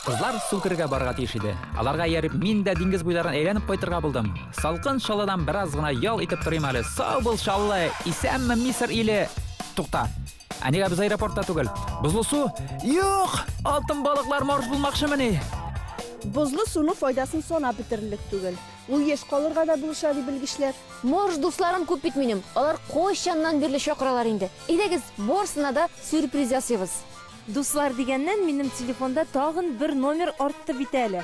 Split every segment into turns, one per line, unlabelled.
Кызлар су керергә барырга тиеш иде. Аларга ияреп мин дә диңгез буйларын әйләнеп кайтырга булдым. Салкын Чаллыдан бераз гына ял итеп торыйм әле. Сау бул, Чаллы! Исәнме, Мисыр иле! Тукта. Ә нигә без аэропортта түгел? Бозлы су? Юк! Алтын балыклар морж булмакчымыни?
Бозлы суның файдасын санап бетерерлек түгел. Ул яшь калырга да булыша, ди белгечләр.
Морж дусларым күп бит минем. Алар кайчаннан бирле чакыралар инде. Әйдәгез, барысына да сюрприз ясыйбыз.
Дуслар дигәннән, минем телефонда тагын бер номер артты бит әле.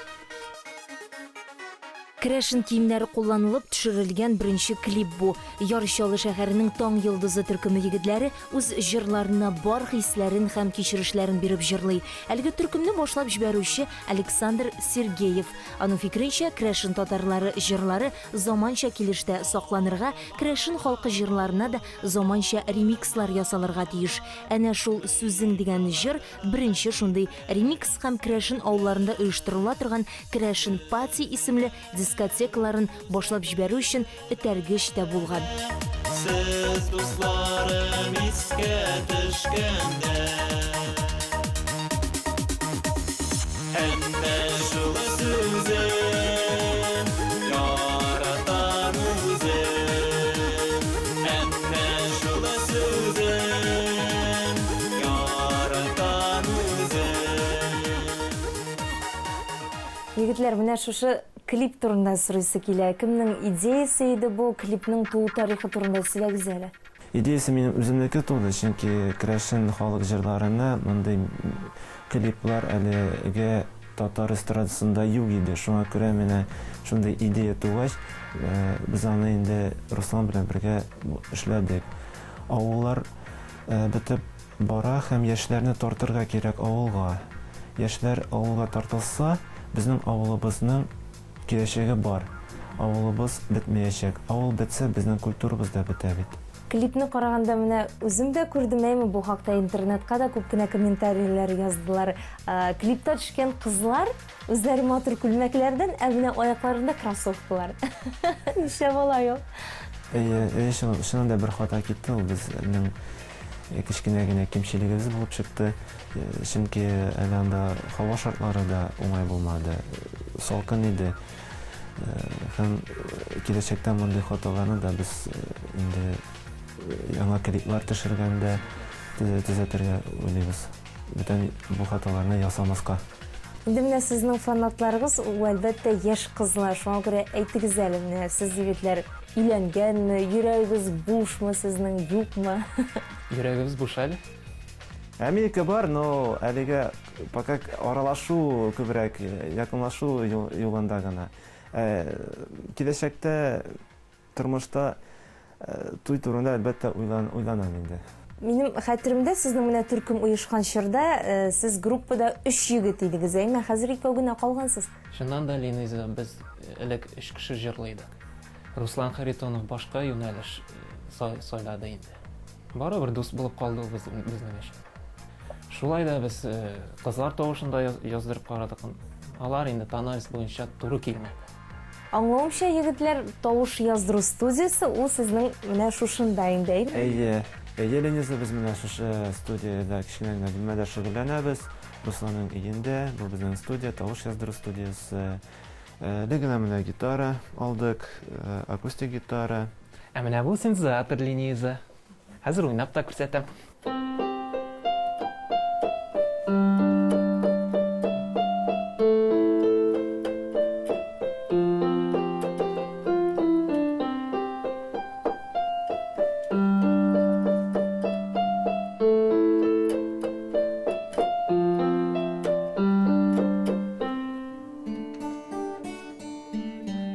Керәшен киемнәре кулланылып төшерелгән беренче клип бу. Яр Чаллы шәһәренең Таң йолдызы төркеме егетләре үз җырларына бар хисләрен һәм кичерешләрен биреп җырлый. Әлеге төркемне башлап җибәрүче Александр Сергеев. Аның фикеренчә, керәшен татарлары җырлары заманча килештә сакланырга, керәшен халкы җырларына да заманча ремикслар ясалырга тиеш. Әнә шул Сүзең дигән җыр беренче шундый ремикс һәм керәшен авылларында оештырыла торган Керәшен пати исемле дискотекаларын башлап җибәрү өчен этәргеч тә булган.
Сез, дусларым, искә төшкәндә. Әнә шул сүзем, яратам үзен. Әнә шул сүзем, яратам үзен.
Егетләр, менә шушы клип турында сорыйсы килә. Кемнең идеясе иде бу, клипның туу тарихы турында сөйләгез әле.
Идеясе минем үземнеке туды, чөнки керәшен халык җырларына мондый клиплар әлегә татар эстрадасында юк иде. Шуңа күрә менә шундый идея тугач, без аны инде Руслан белән бергә эшләдек. Авыллар бетеп бара һәм яшьләрне тартырга кирәк авылга. Яшьләр авылга тартылса, безнең авылыбызның Киләчәге бар. Авылыбыз бетмәячәк. Авыл бетсә, безнең культурабыз да бетә бит.
Клипны караганда менә үзем дә күрдем, әйме, бу хакта интернетка да күп кенә комментарийлар яздылар. Клипта төшкән кызлар үзләре матур күлмәкләрдән, ә менә аякларында кроссовкалар. Нишләп алай ул?
Әйе, әйе, чыннан да бер хата китте ул, безнең кечкенә генә кимчелегебез булып чыкты. Чөнки әле анда һава шартлары да уңай булмады, салкын иде. Һәм киләчәктә мондый хаталарны да без инде яңа клиплар төшергәндә төзәтергә уйлыйбыз. Бүтән бу хаталарны ясамаска.
Инде менә сезнең фанатларыгыз ул, әлбәттә, яшь кызлар. Шуңа күрә әйтегез әле, менә сез, егетләр, өйләнгәнме, йөрәгегез бушмы сезнең, юкмы?
Йөрәгебез буш әле.
Ә минеке бар, но әлегә пока аралашу күбрәк, якынлашу юлында гына. Ә киләчәктә тормышта туй турында, әлбәттә, уйланам инде.
Минем хәтеремдә, сезнең менә төркем оешкан чорда сез группада өч егет идегез, әйме? Хәзер икәү генә калгансыз.
Чыннан да, Линиза, без элек өч кеше җырлый идек. Руслан Харитонов башка юнәлеш сайлады инде. Барыбер дус булып калды ул безнең өчен. Шулай да без э, кызлар тавышын да яздырып карадык. Алар инде тональность буенча туры килмәде.
Аңлавымча, егетләр, тавыш яздыру студиясе ул сезнең менә шушында инде, әйеме?
Әйе. Әйе, Лениза, без менә шушы студиядә, кечкенә генә бүлмәдә шөгыльләнәбез. Русланның өендә. Бу безнең студия, тавыш яздыру студиясе. Әле генә менә гитара алдык, э, акустик гитара.
Ә менә бу синтезатор, Лениза. Хәзер уйнап та күрсәтәм.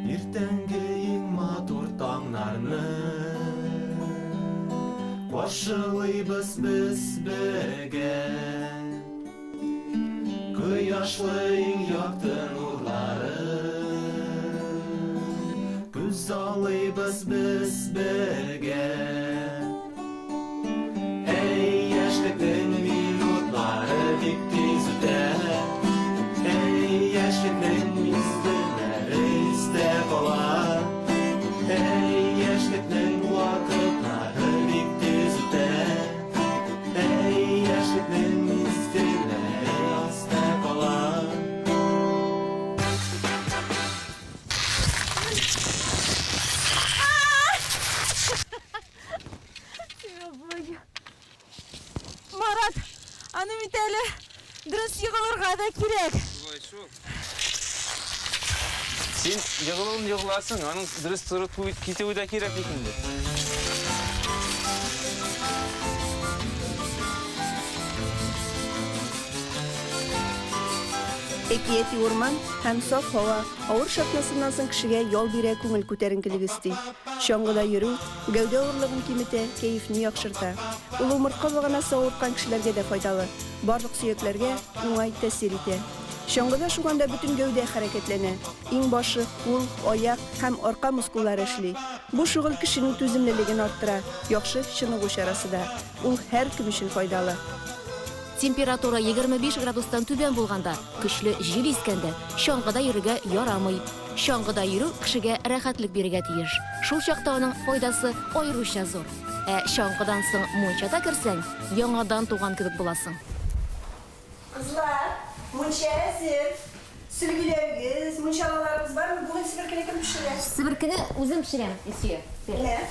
Иртәнге иң матур таңнарны Каршылыйбыз без бергә. Кояшлы иң якты нурлары. Күзаллыйбыз без бергә. Әй, яшьлекнең минутлары бик тиз үтә. Әй, яшьлекнең мизгелләре истә кала. Әй, яшьлекнең вакытлары бик тиз үтә. Әй, яшьлекнең мизгелләре аста кала.
Марат, аны бит әле дөрес егылырга да кирәк.
Шулай шул. Син егылуын егыласың, аның дөрес торып китүе дә кирәк бит инде.
Әкияти урман һәм саф һава авыр чатнасыннан соң кешегә ял бирә, күңел күтәренкелеге өсти. Чаңгыда йөрү гәүдә авырлыгын киметә, кәефне яхшырта. Ул умыртка баганасы авырткан кешеләргә дә файдалы, барлык сөякләргә уңай тәэсир итә. Чаңгыда шуганда бөтен гәүдә хәрәкәтләнә, иңбашы, кул, аяк һәм арка мускуллары эшли. Бу шөгыль кешенең түземлелеген арттыра, яхшы чыныгу чарасы да. Ул һәркем өчен файдалы.
Температура 25 градустан түбән булганда, көчле җил искәндә, чаңгыда йөрергә ярамый. Чаңгыда йөрү кешегә рәхәтлек бирергә тиеш. Шул чакта аның файдасы аеруча зур. Ә чаңгыдан соң мунчада керсәң, яңадан туган кебек буласың.
Кызлар, мунча әзер. Сөлгеләрегез, мунчалаларыгыз бармы? Бүген себеркене кем пешерә?
Себеркене үзем пешерәм, Илсөя.
Менә.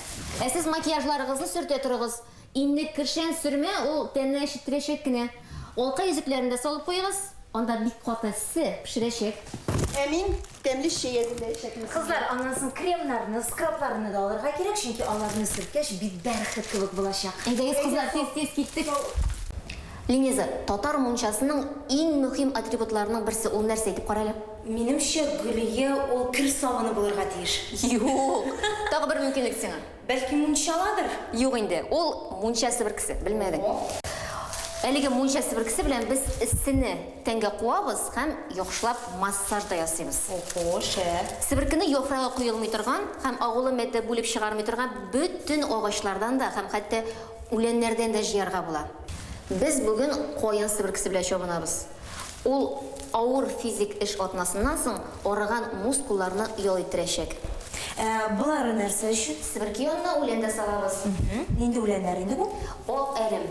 Ә сез макияжларыгызны сөртә торыгыз. Иннек, кершән, сөрмә ул тәнне әчеттерәчәк кенә. Алка йөзекләрен дә салып куегыз, анда бик каты эссе, пешерәчәк.
Ә мин тәмле чәй әзерләячәкмен сезгә.
Кызлар, аннан соң кремнарны, скрабларны да алырга кирәк, чөнки аларны сөрткәч, бит бәрхет кебек булачак.
Әйдәгез, кызлар, тиз-тиз киттек. Линиза, татар мунчасының иң мөһим атрибутларының берсе ул нәрсә, әйтеп кара әле?
Минемчә, Гөлия, ул кер сабыны булырга тиеш.
Юк! Тагы бер мөмкинлек сиңа.
Бәлки мунчаладыр?
Юк инде, ул мунча себеркесе, белмәдең. Әлеге мунча себеркесе белән без эссене тәнгә куабыз һәм яхшылап массаж да ясыйбыз.
Охо, шәп.
Себеркене яфрагы коелмый торган һәм агулы матдә бүлеп чыгармый торган бөтен агачлардан да һәм хәтта үләннәрдән дә җыярга була. Без бүген каен себеркесе белән чабынабыз. Ул авыр физик эш атнасыннан соң арыган мускулларны ял иттерәчәк.
Ә болары нәрсә өчен?
Себерке янына үлән дә салабыз.
Нинди үләннәр инде бу?
Ак әрем.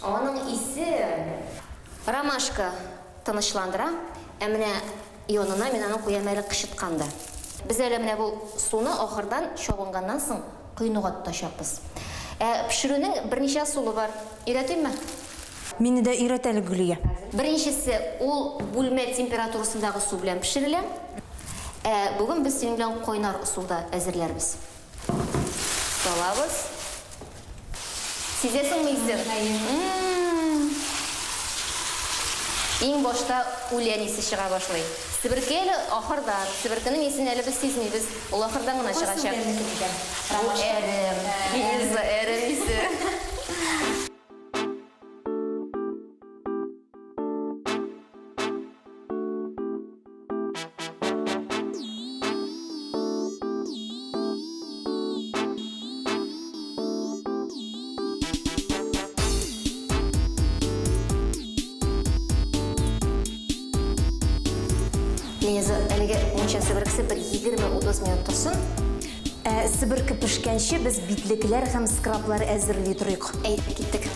Аның исе. Ромашка тынычландыра, ә менә янына мин аны куям әле кычыткан да. Без әле менә бу суны ахырдан чабынганнан соң коенуга тотачакбыз. Ә пешерүнең берничә ысулы бар. Өйрәтимме?
Мине дә өйрәт әле, Гөлия.
Беренчесе, ул бүлмә температурасындагы су белән пешерелә. Ә бүген без синең белән кайнар ысулда әзерләрбез. Салабыз. Сизәсеңме исен? Иң башта үлән исе чыга башлый. Себерке әле ахырдан. Себеркенең исен әле без сизмибез. Ул ахырдан гына
Кайсы
чыгачак.
үләннеке дигән?
Бу әрем. Лиза, әрем исе. Лиза, әлеге мунча себеркесе бер 20-30 минут торсын.
Ә себерке пешкәнче без битлекләр һәм скраблар әзерли торыйк.
Әйдә, киттек.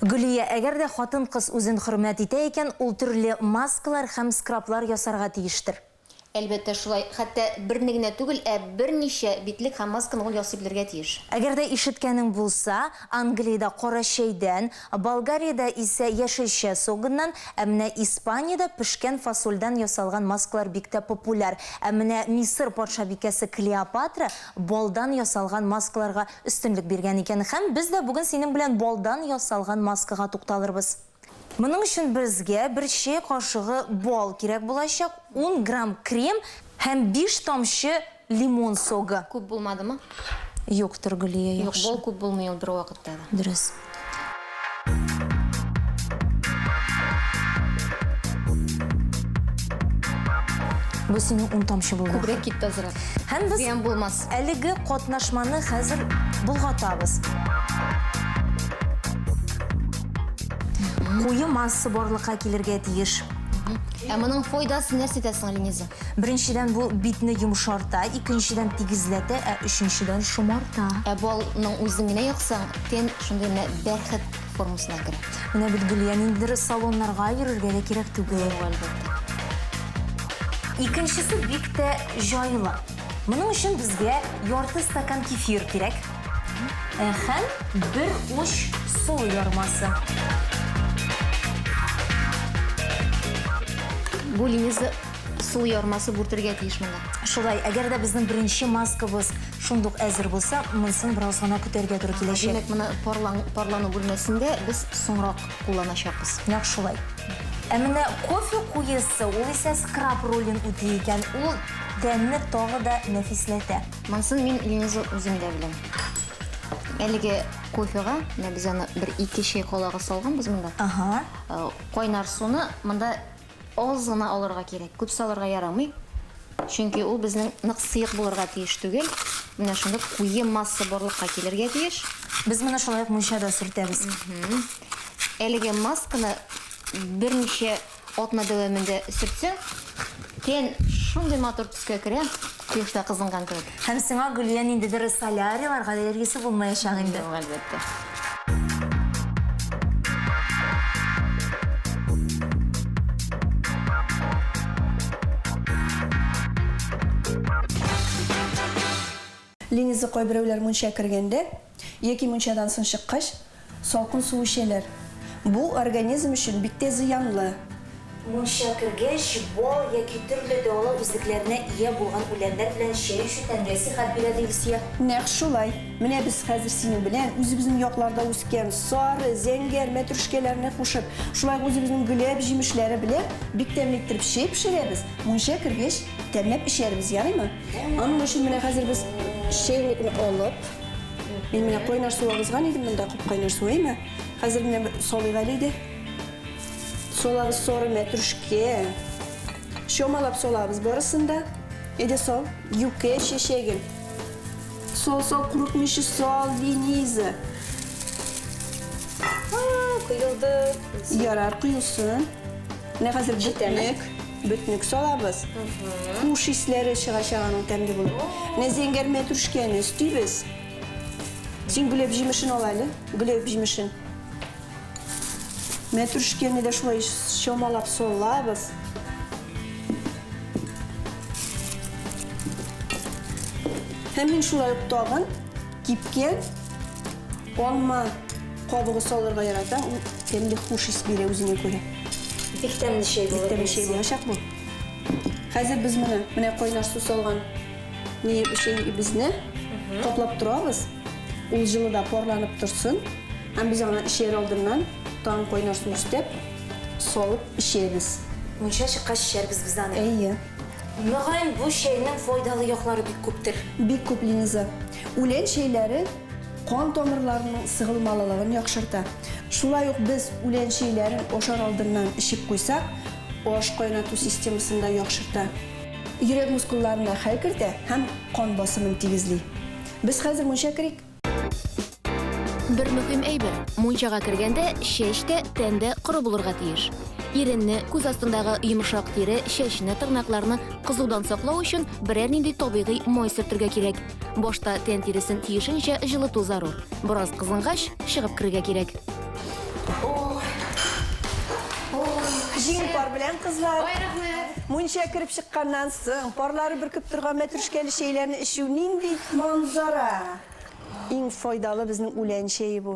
Гөлия, әгәр дә хатын-кыз үзен хөрмәт итә икән, ул төрле маскалар һәм скраблар ясарга тиештер.
Әлбәттә, шулай. Хәтта берне генә түгел, ә берничә битлек һәм масканы ул ясый белергә тиеш.
Әгәр дә ишеткәнең булса, Англиядә кара чәйдән, Болгариядә исә яшелчә согыннан, ә менә Испаниядә пешкән фасольдән ясалган маскалар бик тә популяр. Ә менә Мисыр патшабикәсе Клеопатра балдан ясалган маскаларга өстенлек биргән икән. Һәм без дә бүген синең белән балдан ясалган маскага тукталырбыз. Моның өчен безгә бер чәй кашыгы бал кирәк булачак, 10 грамм крем һәм 5 тамчы лимон согы.
Күп булмадымы?
Юктыр, Гөлия,
Юк,
яхшы.
бал күп булмый ул бер вакытта да.
Дөрес. Бу синең ун тамчы булды.
Күбрәк китте азрак.
Һәм без
Зыян булмас.
әлеге катнашманы хәзер болгатабыз. Куе масса барлыкка килергә тиеш.
Ә моның файдасы нәрсәдә соң, Лениза?
Беренчедән, бу битне йомшарта, икенчедән тигезләтә, ә өченчедән шомарта.
Ә балның үзен генә яксаң, тән шундый менә бәрхет формасына керә.
Менә бит Гөлия, ниндидер салоннарга йөрергә дә кирәк түгел.
Юк, әлбәттә.
Икенчесе бик тә җайлы. Моның өчен безгә ярты стакан кефир кирәк. Һәм бер уч солы ярмасы.
Бу Лениза су ярмасы бүртергә тиеш монда.
Шулай, әгәр дә безнең беренче маскабыз шундук әзер булса, монысын бераз гына көтәргә туры киләчәк.
Димәк, моны парлану бүлмәсендә без соңрак кулланачакбыз.
Нәкъ шулай. Ә менә кофе куесы, ул исә скраб ролен үти икән. Ул тәнне тагы да нәфисләтә.
Монысын мин, Лениза, үзем дә беләм. Әлеге кофега, менә без аны бер ике чәй калагы салганбыз монда.
Ага.
Кайнар суны монда аз гына алырга кирәк, күп салырга ярамый. Чөнки ул безнең нык сыек булырга тиеш түгел. Менә шундый куе масса барлыкка килергә тиеш.
Без моны шулай ук мунчада сөртәбез.
Әлеге масканы берничә атна дәвамында сөртсәң, тән шундый матур төскә керә, кояшта кызынган кебек.
Һәм сиңа, Гөлия, ниндидер солярийларга да йөргесе булмаячак инде.
Юк, әлбәттә.
Лениза, кайберәүләр мунча кергәндә яки мунчадан соң чыккач, салкын су эчәләр. Бу организм өчен бик тә зыянлы.
Мунча кергәч, бал яки төрле дәвалау үзлекләренә ия булган үләннәр белән чәй эчү тәнгә сихәт бирә, ди Илсөя.
Нәкъ шулай. Менә без хәзер синең белән үзебезнең якларда үскән сары, зәңгәр мәтрүшкәләрне кушып, шулай ук үзебезнең гөләп җимешләре белән бик тәмле иттереп чәй пешерәбез. Мунча кергәч, тәмләп эчәрбез, ярыймы? Аның өчен менә хәзер без чәйнекне алып, мин менә кайнар су агызган идем монда, кап-кайнар су, әйме? Хәзер менә салыйк әле иде. Салабыз сары мәтрүшкә. Чамалап салабыз барысын да. Әйдә сал, юкә чәчәген. Сал, сал, курыкмыйча сал, Лениза.
Коелды.
Ярар, коелсын. Менә хәзер бөтнек салабыз. Хуш исләре чыгачак аның тәмле булып. Менә зәңгәр мәтрүшкәне өстибез. Син гөләп җимешен ал әле, гөләп җимешен. Мәтрүшкәне дә шулай чамалап салабыз. Һәм мин шулай ук тагын кипкән алма кабыгы салырга яратам. Ул тәмле хуш ис бирә үзенә күрә.
Бик тәмле чәй
Бик тәмле чәй булачак бу. Хәзер без моны менә кайнар су салган чәйебезне каплап торабыз. Ул җылыда парланып торсын. Һәм без аны эчәр алдыннан тагын кайнар су өстәп салып эчәбез.
Мунча чыккач эчәрбез без аны.
Әйе.
Мөгаен, бу чәйнең файдалы яклары бик күптер.
Бик күп, Лениза. Үлән чәйләре кан тамырларының сыгылмалылыгын яхшырта. Шулай ук без үлән чәйләрен ашар алдыннан эчеп куйсак, аш кайнату системасын да яхшырта. Йөрәк мускулларына хәл кертә һәм кан басымын тигезли. Без хәзер мунча керик.
Бер мөһим әйбер, мунчага кергәндә чәч тә, тән дә коры булырга тиеш. Иренне, күз астындагы йомшак тире, чәчне, тырнакларны кызудан саклау өчен берәр нинди табигый май сөртергә кирәк. Башта тән тиресен тиешенчә җылыту зарур. Бераз кызынгач, чыгып керергә кирәк.
Җиңел пар белән, кызлар.
Ай, рәхмәт.
Мунча кереп чыкканнан соң, парлары бөркеп торган мәтрүшкәле чәйләрне эчү нинди манзара. Иң файдалы безнең үлән чәе бу.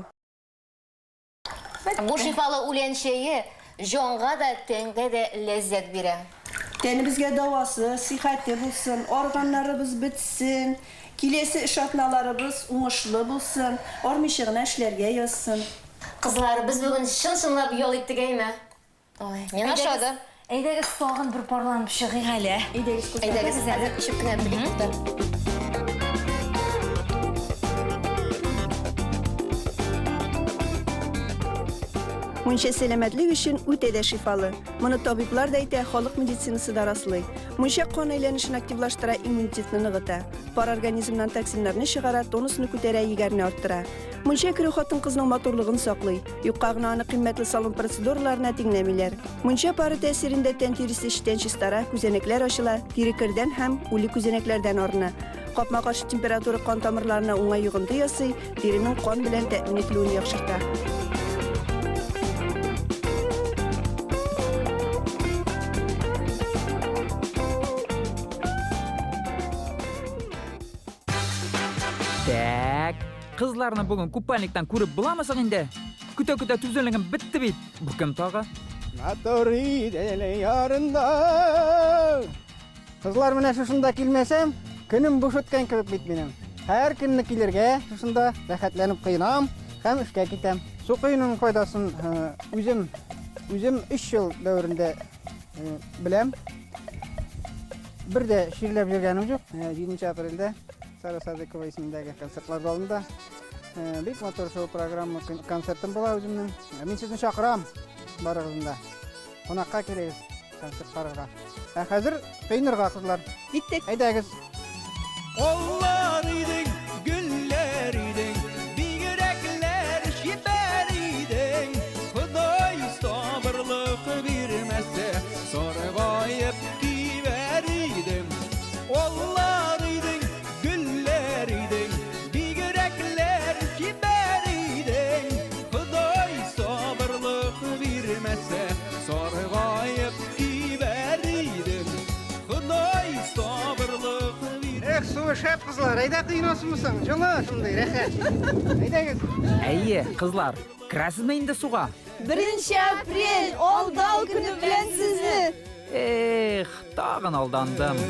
Бу шифалы үлән чәе җанга да, тәнгә дә ләззәт бирә.
Тәнебезгә дәвасы, сихәте булсын, органнарыбыз бетсен, киләсе эш атналарыбыз уңышлы булсын, армыйча гына эшләргә язсын.
Кызлар, без бүген чын-чынлап ял иттек, әйме? Ой, миңа ошады.
Әйдәгез, тагын бер парланып чыгыйк әле.
Әйдәгез, кызлар.
Әйдәгез, хәзер эчеп кенә бетерик тә.
Мунча сәламәтлек өчен үтә дә шифалы. Моны табиблар да әйтә, халык медицинасы да раслый. Мунча кан әйләнешен активлаштыра, иммунитетны ныгыта. Пар организмнан токсиннарны чыгара, тонусны күтәрә, егәрне арттыра. Мунча керү хатын-кызның матурлыгын саклый. Юкка гына аны кыйммәтле салон процедураларына тиңләмиләр. Мунча пары тәэсирендә тән тиресе эчтән чистара, күзәнәкләр ачыла, тире кердән һәм үле күзәнәкләрдән арына. Капма-каршы температура кан тамырларына уңай йогынты ясый, тиренең кан белән тәэмин ителүен яхшырта.
Так, кызларны бүген купальниктан күреп буламы соң инде? Көтә-көтә түземлегем бетте бит. Бу кем тагы?
Матур Идел ярында. Кызлар, менә шушында килмәсәм, көнем буш үткән кебек бит минем. Һәр көнне килергә шушында рәхәтләнеп коенам һәм эшкә китәм. Су коенуның файдасын үзем үзем 3 ел дәверендә беләм. Бер дә чирләп йөргәнем юк. 7 апрельдә Сара Садыкова исемендәге концертлар залында бик матур шоу программа концертым була үземнең. Мин сезне чакырам барыгызны да. Кунакка килегез, концерт карарга. Ә хәзер коенырга, кызлар.
Киттек.
Әйдәгез.
Аллар идең, гөлләр идең, бигрәкләр чибәр идең. Ходай сабырлык бирмәсә, саргаеп кибәр идем. Аллар идең, гөлләр идең, бигрәкләр чибәр идең. Ходай сабырлык бирмәсә, саргаеп кибәр идем. Ходай сабырлык бирмәсә.
Эх, суы шәп, кызлар, әйдә коенасызмы соң? Җылы шундый, рәхәт. Әйдәгез.
Әйе, кызлар, керәсезме инде суга?
Беренче апрель, алдау көне белән сезне!
Эх, тагын алдандым.